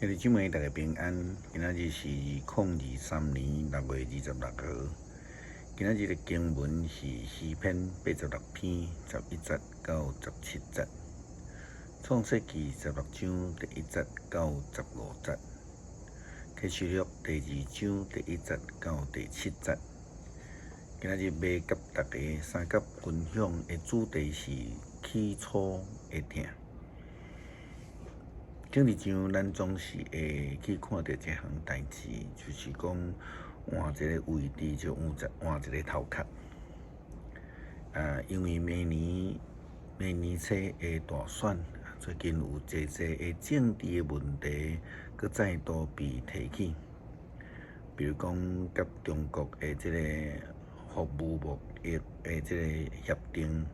兄弟姊妹，大家平安。今仔日是2023年6月26號。今仔日的經文是詩篇86篇11節到17節，創世記16章1節到15節，啟示錄第2章1節到第7節。今仔日欲佮大家相佮分享的主題是起初的疼。政治上，咱總是會去看著一項代誌，就是講換一个位置就換一个頭殼。啊，因為明年初的大選，最近有濟濟的政治的問題，閣再度被提起。比如講，佮中國的這个服務貿易的這个協定，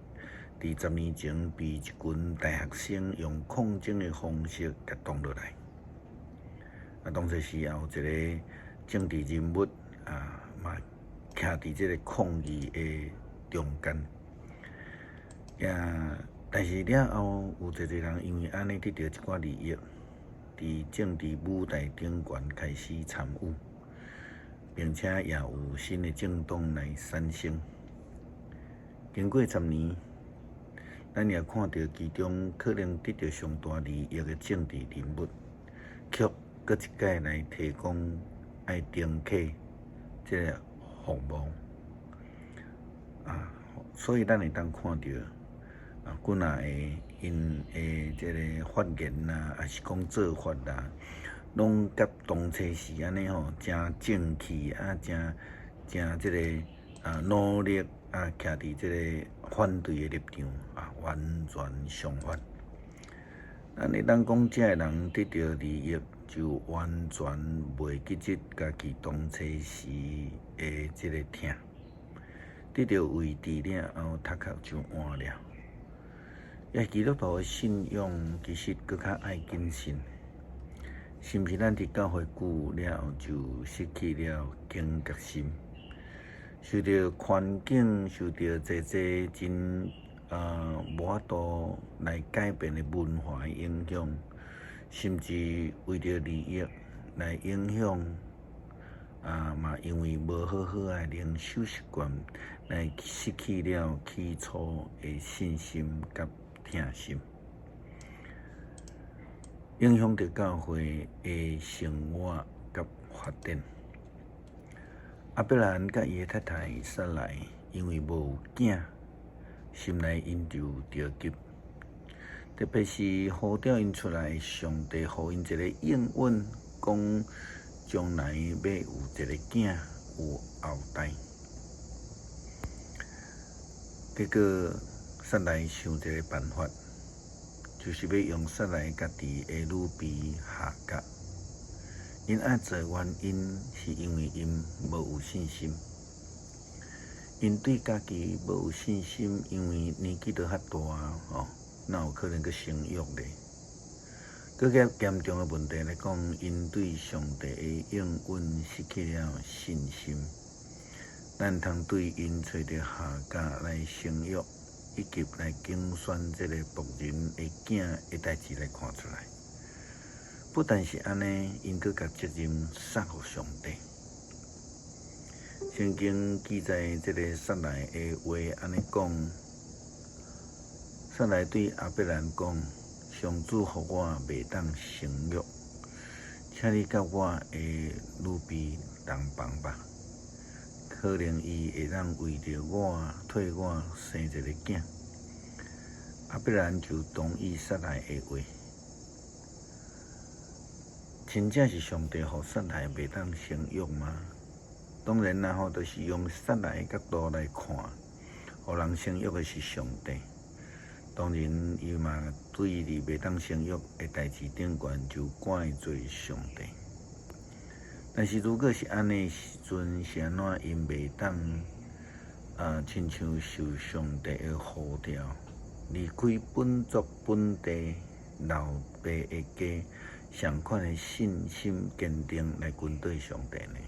佇10年前被一群大學生用抗爭的方式共擋落來。啊，當時時也有一个政治人物啊，嘛徛佇這个抗議的中間。也，但是了後有濟濟人因為按呢得著一寡利益，佇政治舞台頂懸開始參與，並且也有新的政黨來產生。經過十年，咱也看著其中可能得著上大利益的政治人物，卻閣一擺來提講愛重啟這个服貿啊，所以咱會當看著啊，幾若个𪜶的這个發言啊，抑是講做法啊，攏佮當初時按呢吼，誠正氣啊，誠誠這个啊努力啊，徛佇這个反對的立場啊，完全相反。咱會當講，這个人得著利益，就完全袂記得家己當初時的這个疼。得著位置了後，頭殼就換了。也基督徒的信仰其實閣較愛謹慎，是毋是咱佇教會久了後就失去了警覺心？受著環境，受著濟濟真無法度來改變的文化的影響，甚至為著利益來影響，啊嘛因為無好好的靈修習慣，來失去了起初的信心佮疼心，影響著教會的生活佮發展。亞伯蘭佮伊的太太撒萊，因為無有囝，心內𪜶就著急。特別是呼召𪜶出來，上帝予𪜶一个應允，講將來欲有一个囝，有後代。結果撒萊想一个辦法，就是欲用撒萊家己的女婢夏甲。𪜶按做原因，是因為𪜶無有信心。𪜶對家己無有信心，因為年紀都較大吼，哪有可能閣生育咧？閣較嚴重的問題來講，𪜶對上帝的應允失去了信心。咱毋通對𪜶揣著夏甲來生育，以及來揀選這个僕人的囝的代誌來看出來。不但是按呢，𪜶閣共責任捒予上帝。聖經記載這个撒萊的話按呢講：撒萊對亞伯蘭講：上主予我袂當生育，請你佮我的女婢同房吧，可能伊會當為著我替我生一个囝。亞伯蘭就同意撒萊的話。真正是上帝予撒萊袂當生育嗎？當然啦吼，就是用撒萊的角度來看，予人生育的是上帝。當然，伊嘛對佇袂當生育的代誌頂懸就怪罪上帝。但是如果是按呢時陣，是按怎𪜶袂當啊，親像受上帝的呼召，離開本族本地老爸的家，相款的信心堅定來跟隨上帝呢？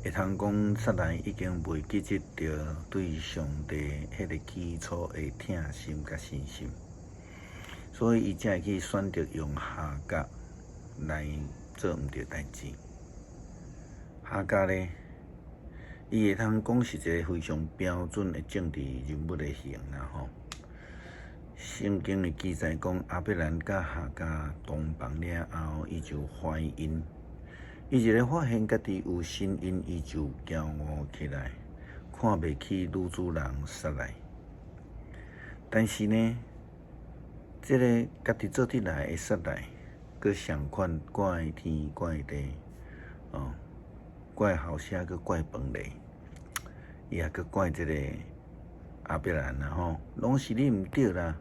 會通講撒萊已經袂記得著對上帝彼个起初的疼心佮信心，所以伊才會去選擇用夏甲來做毋著代誌。夏甲咧，伊會通講是一个非常標準的政治人物的型啦吼。聖經的記載講，亞伯蘭佮夏甲同房了後，伊就懷孕。伊一个發現家己有身孕，伊就驕傲起來，看袂起女主人撒萊。但是呢，這个家己做得來的撒萊，閣相款怪天怪地，哦，怪後生閣怪飯咧，伊也閣怪這个亞伯蘭啦吼，攏是你毋對啦，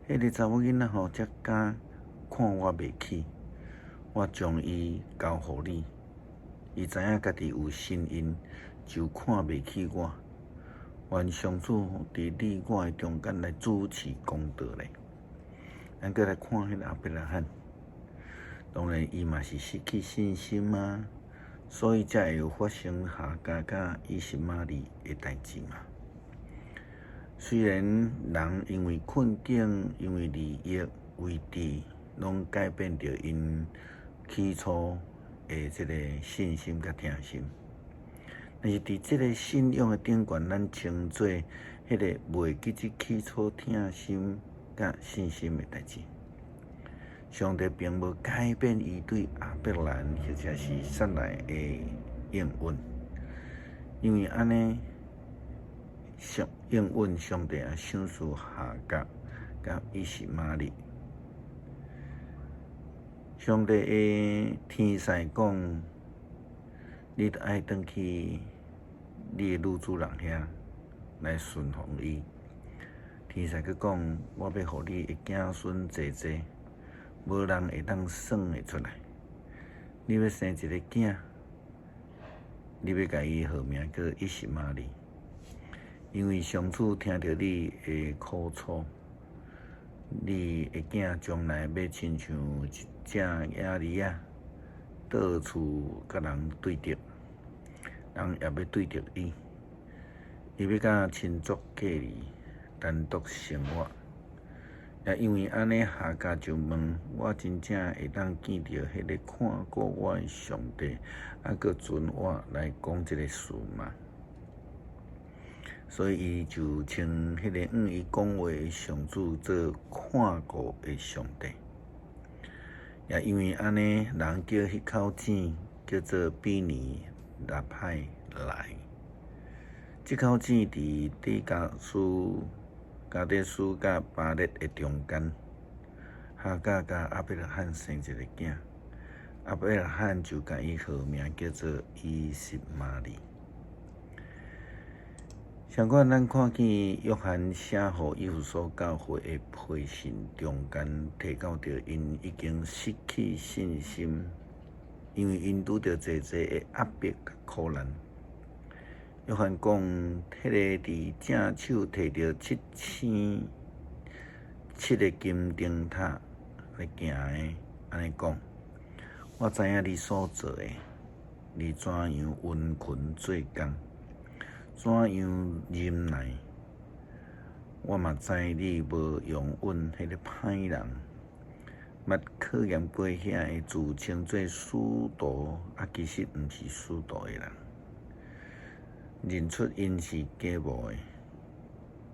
彼个查某囡仔吼，才敢看我袂起，我將伊交予你，伊知影家己有身孕，就看袂起我。願上主佇你我的中間來主持公道咧。咱閣來看彼个亞伯拉罕，當然伊嘛是失去信心啊，所以才會有發生夏甲佮以實瑪利的代誌嘛。雖然人因為困境、因為利益、位置，攏改變著𪜶起初的這个信心佮疼心，但是佇這个信仰的頂懸，咱稱做彼个袂記得起初疼心佮信心的代誌。上帝並無改變伊對亞伯蘭或者是撒萊的應允，因為按呢，上應允上帝也賞賜夏甲佮以實瑪利。上帝的天使講：你著愛轉去你的女主人遐來順服伊。天使閣講：我欲予你的子孫濟濟，無人會當算會出來。你欲生一个囝，你欲共伊號名叫以實瑪利，因為上主聽著你的苦楚，你的囝將來欲親像一隻野驢仔，到處佮人對著，人也欲對著伊，伊欲佮親族隔離，單獨生活。也因為按呢，夏甲就問：我真正會當見著彼个看顧我的上帝，猶閣准我來講這个事嗎？所以伊就稱彼个向伊講話的上主做看顧的上帝。也因為按呢，人叫彼口井叫做比尼拉派來。這口井佇底加斯、加底斯佮巴勒的中間。夏甲佮亞伯拉罕生一个囝，亞伯拉罕就共伊號名叫做以實瑪利。相款，咱看見約翰寫予以弗所教會的批信中間，提到著𪜶已經失去信心，因為𪜶拄著濟濟的壓迫佮苦難。約翰講，彼个佇正手提著七星七个金燈塔來行的，按呢講：我知影你所做的，你怎樣殷勤做工，怎樣忍耐。我嘛知你無容忍彼个歹人，捌考驗過遐个自稱做使徒，啊，其實毋是使徒的人，認出𪜶是假冒的。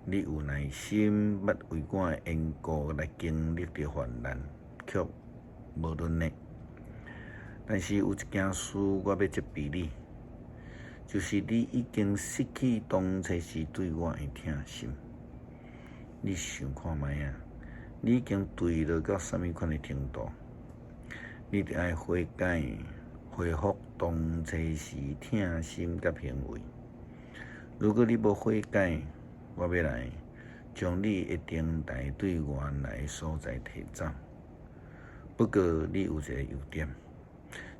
你有耐心，捌為我的緣故來經歷著患難，卻無淪的。但是有一件事，我欲責備你，就是你已經失去當初時對我的疼心。你想看覓啊？你已經墜落到啥物款的程度？你著愛悔改，恢復當初時疼心佮行為。如果你無悔改，我欲來將你的燈台對原來所在提走。不過你有一个優點，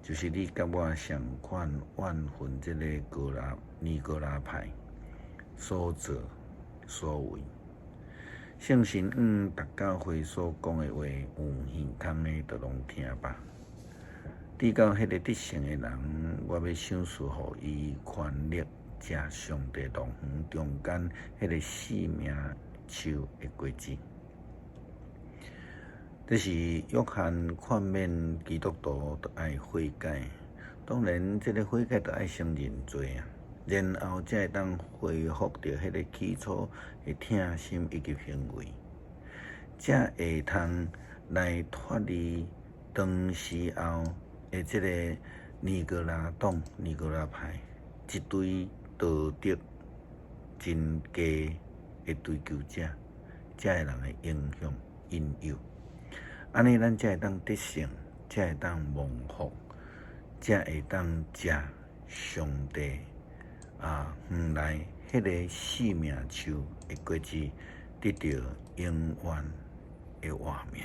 就是你佮我相款怨恨這个哥拉尼哥拉派所作所為。聖神向逐教會所講的話，有耳空的，就攏聽吧。至到彼个得勝的人，我欲賞賜予伊權力，食上帝樂園中間彼个生命樹的果子。這是約翰勸勉基督徒著愛悔改。當然，這个悔改著愛先認罪啊，然後才會當恢復著彼个起初的疼心以及行為，才會通來脫離當時候的這个尼哥拉黨、尼哥拉派一堆道德真假的追求者，遮的人的影響引誘。按呢，咱才會當得勝，才會當蒙福，才會當食上帝啊園內彼个生命樹的果子，得著永遠的活命。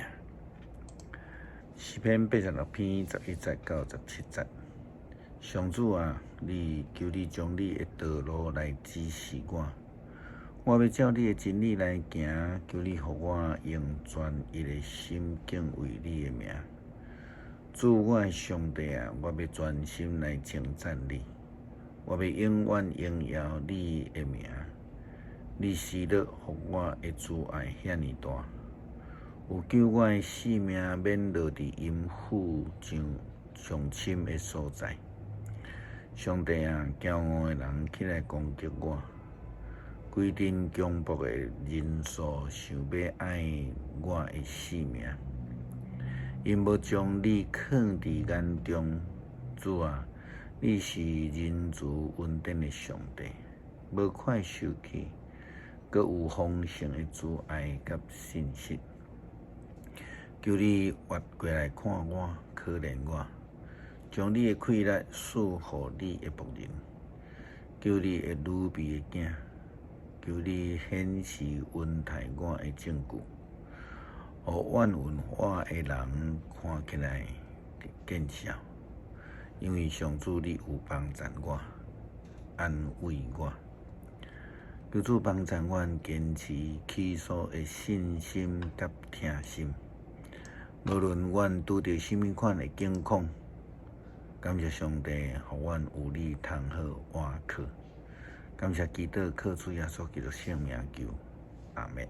詩篇86篇11節到17節，上主啊，你求你將你的道路來指示我，我欲照你的真理來行，求你予我用專一的心敬畏你的名。主我的上帝啊，我欲專心來稱讚你，我欲永遠榮耀你的名。你施樂予我的慈愛遐爾大，有救我的性命免落佇陰府上上深的所在。上帝啊，驕傲的人起來攻擊我，規陣強暴的人數想欲愛我的性命。𪜶無將你囥佇眼中，主啊，你是仁慈恩典的上帝，無快受氣，閣有豐盛的慈愛佮信實。求你越過來看我，可憐我，將你的氣力賜予你的僕人。求你的女婢的囝，求你顯示恩待我的證據，予怨恨我的人看起來見笑，因為上主你有幫贊我，安慰我。求主幫贊阮堅持起初的信心佮疼心。無論阮拄著啥物款的境況，感謝上帝，予阮有你通好倚靠。感謝基督靠主耶穌基督聖名求，阿們。